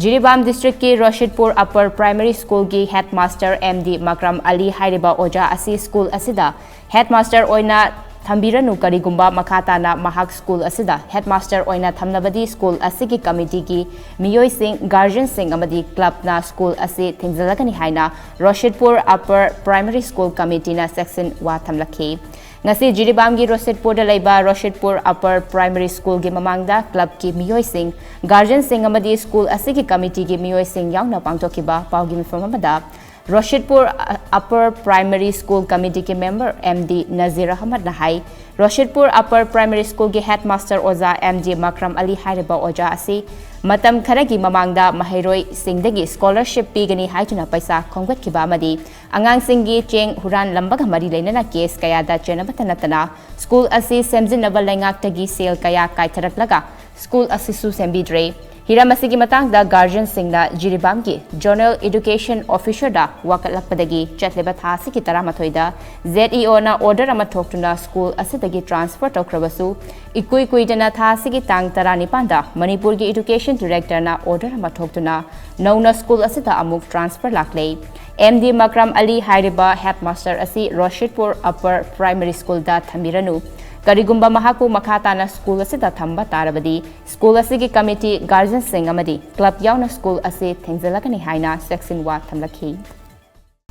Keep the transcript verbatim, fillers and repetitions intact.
ꯖꯤꯔꯤꯕꯥꯝ ꯗꯤꯁꯇ꯭ꯔꯤꯛꯀꯤ ꯔꯣꯁꯤꯠꯄꯨꯔ upper primary ꯁ꯭ꯀꯨꯜꯒꯤ headmaster M D ꯃꯀ꯭ꯔꯝ ꯑꯂꯤ ꯍꯥꯏꯔꯤꯕ ꯑꯣꯖꯥ ꯑꯁꯤ ꯁ꯭ꯀꯨꯜ ꯑꯁꯤꯗ ꯍꯦꯗꯃꯥꯁꯇꯔ ꯑꯣꯏꯅ ꯊꯝꯕꯤꯔꯅꯨ, ꯀꯔꯤꯒꯨꯝꯕ ꯃꯈꯥ ꯇꯥꯅ ꯃꯍꯥꯛ ꯁ꯭ꯀꯨꯜ ꯑꯁꯤꯗ ꯍꯦꯗꯃꯥꯁꯇꯔ ꯑꯣꯏꯅ ꯊꯝꯂꯕꯗꯤ ꯁ꯭ꯀꯨꯜ ꯑꯁꯤꯒꯤ ꯀꯃꯤꯇꯤꯒꯤ ꯃꯤꯑꯣꯏꯁꯤꯡ, ꯒꯥꯔꯖꯤꯌꯟꯁꯤꯡ ꯑꯃꯗꯤ ꯀ꯭ꯂꯕꯅ ꯁ꯭ꯀꯨꯜ ꯑꯁꯤ ꯊꯤꯡꯖꯤꯜꯂꯒꯅꯤ ꯍꯥꯏꯅ ꯔꯣꯁꯤꯠꯄꯨꯔ ꯑꯄꯔ ꯄ꯭ꯔꯥꯏꯃꯔꯤ ꯁ꯭ꯀꯨꯜ ꯀꯃꯤꯇꯤꯅ ꯆꯦꯛꯁꯤꯟ ꯋꯥ ꯊꯝꯂꯛꯈꯤ꯫ ꯉꯁꯤ ꯖꯤꯔꯤꯕꯥꯝꯒꯤ ꯔꯣꯁꯤꯠꯄꯨꯔꯗ ꯂꯩꯕ ꯔꯣꯁꯤꯠꯄꯨꯔ ꯑꯄꯔ ꯄ꯭ꯔꯥꯏꯃꯔꯤ ꯁ꯭ꯀꯨꯜꯒꯤ ꯃꯃꯥꯡꯗ ꯀ꯭ꯂꯕꯀꯤ ꯃꯤꯑꯣꯏꯁꯤꯡ, ꯒꯥꯔꯖꯤꯌꯟꯁꯤꯡ ꯑꯃꯗꯤ ꯁ꯭ꯀꯨꯜ ꯑꯁꯤꯒꯤ ꯀꯃꯤꯇꯤꯒꯤ ꯃꯤꯑꯣꯏꯁꯤꯡ ꯌꯥꯎꯅ ꯄꯥꯡꯊꯣꯛꯈꯤꯕ ꯄꯥꯎꯒꯤ ꯃꯤꯐꯝ ꯑꯃꯗ ꯔꯣꯁꯤꯠꯄꯨꯔ ꯑꯄꯔ ꯄ꯭ꯔꯥꯏꯃꯔꯤ ꯁ꯭ꯀꯨꯜ ꯀꯃꯤꯇꯤꯒꯤ ꯃꯦꯝꯕꯔ ꯑꯦꯝ ꯗꯤ ꯅꯖꯤꯔ ꯑꯍꯃꯗꯅ ꯍꯥꯏ, ꯔꯣꯁꯤꯠꯄꯨꯔ ꯑꯄꯔ ꯄ꯭ꯔꯥꯏꯃꯔꯤ ꯁ꯭ꯀꯨꯜꯒꯤ ꯍꯦꯗꯃꯥꯁꯇꯔ ꯑꯣꯖꯥ ꯑꯦꯝ ꯗꯤ ꯃꯀ꯭ꯔꯝ ꯑꯂꯤ ꯍꯥꯏꯔꯤꯕ ꯑꯣꯖꯥ ꯑꯁꯤ ꯃꯇꯝ ꯈꯔꯒꯤ ꯃꯃꯥꯡꯗ ꯃꯍꯩꯔꯣꯏꯁꯤꯡꯗꯒꯤ ꯁ꯭ꯀꯣꯂꯔꯁꯤꯞ ꯄꯤꯒꯅꯤ ꯍꯥꯏꯗꯨꯅ ꯄꯩꯁꯥ ꯈꯣꯝꯒꯠꯈꯤꯕ ꯑꯃꯗꯤ ꯑꯉꯥꯡꯁꯤꯡꯒꯤ ꯆꯦꯡ ꯍꯨꯔꯥꯟꯂꯝꯕꯒ ꯃꯔꯤ ꯂꯩꯅꯅ ꯀꯦꯁ ꯀꯌꯥꯗ ꯆꯦꯟꯅꯕꯇ ꯅꯠꯇꯅ ꯁ꯭ꯀꯨꯜ ꯑꯁꯤ ꯁꯦꯝꯖꯤꯟꯅꯕ ꯂꯩꯉꯥꯛꯇꯒꯤ ꯁꯦꯜ ꯀꯌꯥ ꯀꯥꯏꯊꯔꯛꯂꯒ ꯁ꯭ꯀꯨꯜ ꯑꯁꯤꯁꯨ ꯁꯦꯝꯕꯤꯗ꯭ꯔꯦ꯫ ꯍꯤꯔꯝ ꯑꯁꯤꯒꯤ ꯃꯇꯥꯡꯗ ꯒꯥꯔꯖꯤꯌꯟꯁꯤꯡꯅ ꯖꯤꯔꯤꯕꯥꯝꯒꯤ ꯖꯣꯅꯦꯜ ꯏꯗꯨꯀꯦꯁꯟ ꯑꯣꯐꯤꯁꯔꯗ ꯋꯥꯀꯠꯂꯛꯄꯗꯒꯤ ꯆꯠꯂꯤꯕ ꯊꯥ ꯑꯁꯤꯒꯤ ꯇꯔꯥꯃꯥꯊꯣꯏꯗ ꯖꯦꯠ ꯏ ꯑꯣꯅ ꯑꯣꯔꯗꯔ ꯑꯃ ꯊꯣꯛꯇꯨꯅ ꯁ꯭ꯀꯨꯜ ꯑꯁꯤꯗꯒꯤ ꯇ꯭ꯔꯥꯟꯁꯐꯔ ꯇꯧꯈ꯭ꯔꯕꯁꯨ ꯏꯀꯨꯏ ꯀꯨꯏꯗꯅ ꯊꯥ ꯑꯁꯤꯒꯤ ꯇꯥꯡ ꯇꯔꯥꯅꯤꯄꯥꯟꯗ ꯃꯅꯤꯄꯨꯔꯒꯤ ꯏꯗꯨꯀꯦꯁꯟ ꯗꯤꯔꯦꯛꯇꯔꯅ ꯑꯣꯔꯗꯔ ꯑꯃ ꯊꯣꯛꯇꯨꯅ ꯅꯧꯅ ꯁ꯭ꯀꯨꯜ ꯑꯁꯤꯗ ꯑꯃꯨꯛ ꯇ꯭ꯔꯥꯟꯁꯐꯔ ꯂꯥꯛꯂꯦ꯫ ꯑꯦꯝ ꯗꯤ ꯃꯀ꯭ꯔꯝ ꯑꯂꯤ ꯍꯥꯏꯔꯤꯕ ꯍꯦꯗꯃꯥꯁꯇꯔ ꯑꯁꯤ ꯔꯣꯁꯤꯠꯄꯨꯔ ꯑꯄꯔ ꯄ꯭ꯔꯥꯏꯃꯔꯤ ꯁ꯭ꯀꯨꯜꯗ ꯊꯝꯕꯤꯔꯅꯨ꯫ ꯀꯔꯤꯒꯨꯝꯕ ꯃꯍꯥꯛꯄꯨ ꯃꯈꯥ ꯇꯥꯅ ꯁ꯭ꯀꯨꯜ ꯑꯁꯤꯗ ꯊꯝꯕ ꯇꯥꯔꯕꯗꯤ ꯁ꯭ꯀꯨꯜ ꯑꯁꯤꯒꯤ ꯀꯃꯤꯇꯤ, ꯒꯥꯔꯖꯤꯌꯟꯁꯤꯡ ꯑꯃꯗꯤ ꯀ꯭ꯂꯕ ꯌꯥꯎꯅ ꯁ꯭ꯀꯨꯜ ꯑꯁꯤ ꯊꯤꯡꯖꯤꯜꯂꯒꯅꯤ ꯍꯥꯏꯅ ꯆꯦꯛꯁꯤꯟ ꯋꯥ ꯊꯝꯂꯛꯈꯤ꯫